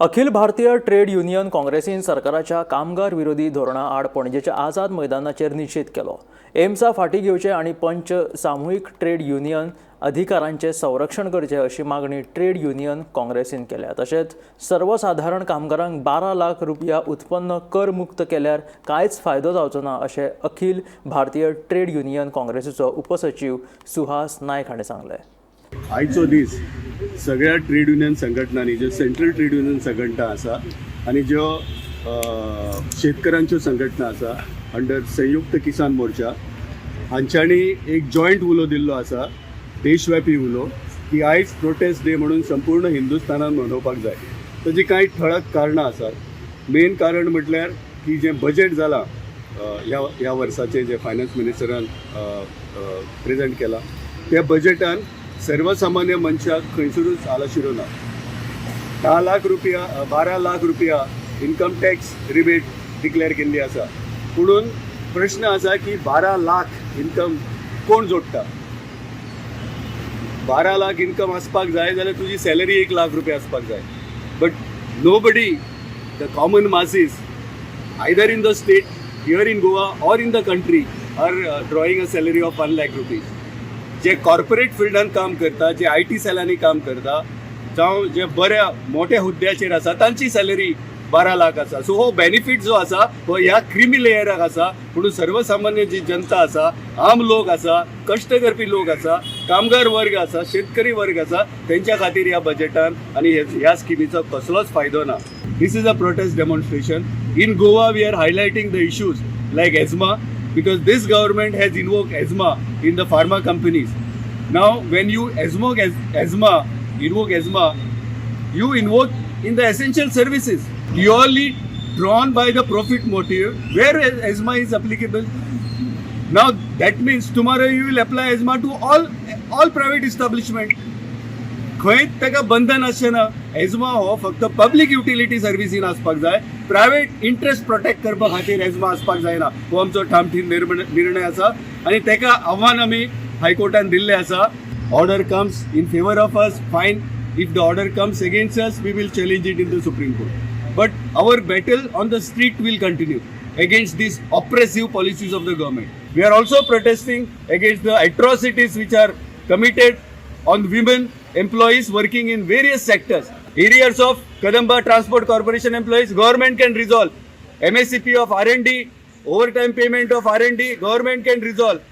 Akhil Bharatiya trade union काँग्रेसीन सरकाराच्या कामगार विरोधी धोरणा आड पणजेच्या आझाद मैदानाचेर निशेध केलो. एम्सा फाटीं घेवचे आनी पंच सामुहीक ट्रेड युनियन अधिकारांचें संरक्षण करचें अशी मागणी ट्रेड युनियन काँग्रेसीन केल्या. तशेंच सर्वसाधारण कामगारांक 12 लाख रुपया उत्पन्न कर मुक्त केल्यार कांयच फायदो जावचो ना अशें अखिल भारतीय ट्रेड युनियन काँग्रेसीचो उपसचीव सुहास नायक हांणी सांगलें. आयचो दीस सगळ्या ट्रेड युनियन संघटनांनी, ज्यो सेंट्रल ट्रेड युनियन संघटना आसा आनी ज्यो शेतकऱ्यांच्यो संघटना आसा अंडर संयुक्त किसान मोर्चा, हांच्यांनी एक जॉयंट उलो दिल्लो आसा, देशव्यापी उलो, की आयज प्रोटेस्ट डे म्हणून संपूर्ण हिंदुस्थानान मनोवपाक जाय. ताची कांय ठळक कारणां आसात. मेन कारण म्हटल्यार की जें बजेट जालां ह्या ह्या वर्साचें, जें फायनान्स मिनिस्टरान प्रेझेंट केलां, त्या बजेटान सर्वसामान्य मनशाक खंयसरूच आलाशिरो ना. 10 लाख रुपया, 12 लाख रुपया इन्कम टॅक्स रिबेट डिक्लेअर केल्ली आसा. पुणून प्रश्न आसा की 12 लाख इन्कम कोण जोडटा? 12 लाख इन्कम आसपाक जाय जाल्यार तुजी सॅलरी 1 लाख रुपया आसपाक जाय. But nobody, the common masses, either in the state here in Goa or in the country, are drawing a salary of 1 lakh rupees. J corporate फिल्डान काम करता, जे IT सेलांनी काम करता, जावं जे बऱ्या मोठ्या हुद्द्याचेर आसा, तांची सॅलरी 12 लाख आसा. सो हो बेनिफीट जो आसा हो ह्या क्रिमी लेयराक आसा. पूण सर्वसामान्य जी जनता आसा, आम लोक आसा, कश्ट करपी लोक आसा, कामगार वर्ग आसा, शेतकरी वर्ग आसा, तेंच्या खातीर ह्या बजेटान आनी ह्या स्किमीचो कसलोच फायदो ना. This is a protest demonstration. In Goa, we are highlighting the issues like ESMA, because this government has invoked ESMA in the pharma companies. Now, when you ESMA, invoke ESMA, you invoke in the essential services purely drawn by the profit motive, where ESMA is applicable. Now that means tomorrow you will apply ESMA to all private establishment. खंय ताका बंधन आसचें ना. Asthma हो फक्त public utility सर्विसीन आसपाक जाय. Private interest protect करपा खातीर एजमा आसपाक जायना. हो आमचो ठामठीम निर्णय आसा आनी ताका आव्हान आमी हायकोर्टान दिल्लें आसा. Order comes in favour of us, fine. If the order comes against us, we will challenge it in the Supreme Court, but our battle on the street will continue against these oppressive policies of the government. We are also protesting against the atrocities which are committed on women employees working in various sectors. Arrears of Kadamba Transport Corporation employees, government can resolve. MSCP of R&D, overtime payment of R&D, government can resolve.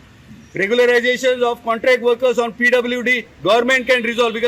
Regularization of contract workers on PWD, government can resolve because